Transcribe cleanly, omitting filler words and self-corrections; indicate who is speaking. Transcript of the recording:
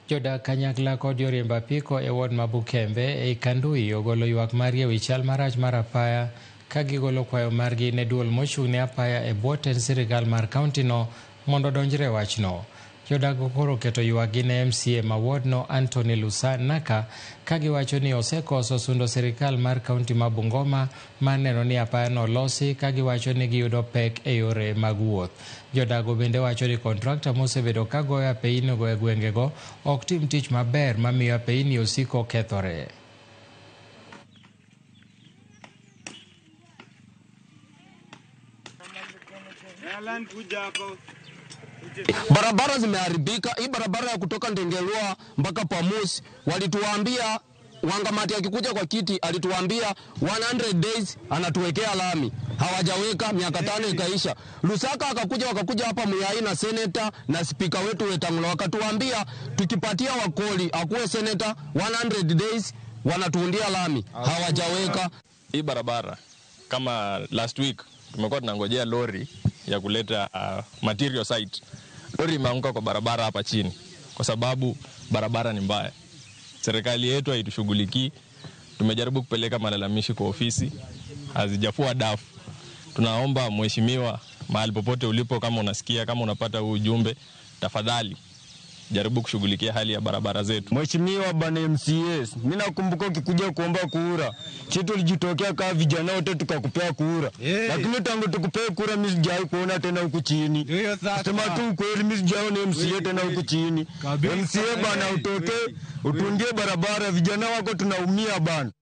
Speaker 1: Jodak kanyakla kod joriemb apiko e ward ma Bukembe ei Kandui ogolo ywak margi ewi chal marach mar apaya ka gigolo kwayo margi ne duol mochung' ne apaya e bwo tend sirikal mar kaunti no mondo odonjre e wachno. Jodak go koro oketo ywakgi ne MCA ma ward no Anthony Lusanaka ka giwacho ni osekoso sundo sirikal mar kaunti ma Bungoma mar neno ni apaya no olosi ka giwacho ni giyudo pek e yore mag wuoth. Jodago bende wacho ni kontrakta mosebedo ka goyo apeini go e gwengego ok tim tich maber mamiyo apeini osiko kethore.
Speaker 2: Barabara zimeharibika. Hii barabara ya kutoka Ndengelwa mpaka Pamusi, walituambia Wangamati akikuja kwa kiti alituambia 100 days anatuwekea lami, hawajaweka, miaka 5 ikaisha. Lusaka akakuja, wakakuja hapa Muyai na seneta na spika wetu Wetangula, wakatuambia tukipatia Wakoli akuwe seneta 100 days wanatuundia lami, hawajaweka.
Speaker 3: Hii barabara kama last week tumekuwa tunangojea lori ya kuleta material site. Lori imeanguka kwa barabara hapa chini kwa sababu barabara ni mbaya. Serikali yetu haitushughulikii. Tumejaribu kupeleka malalamishi kwa ofisi, hazijafua dafu. Tunaomba mheshimiwa, mahali popote ulipo, kama unasikia, kama unapata huu ujumbe, tafadhali jaribu kushughulikia hali ya barabara zetu.
Speaker 4: Mheshimiwa bana MCS, mimi nakumbuka ukikuja kuomba kura, sisi tulijitokea kama vijana wote tukakupea kura. Lakini tangu tukupee kura mimi sijawahi kuona tena huku chini. Sema tu ukweli, mimi sijaona MCA tena huku chini. MCA bana, utoke utundie barabara, vijana wako tunaumia bana.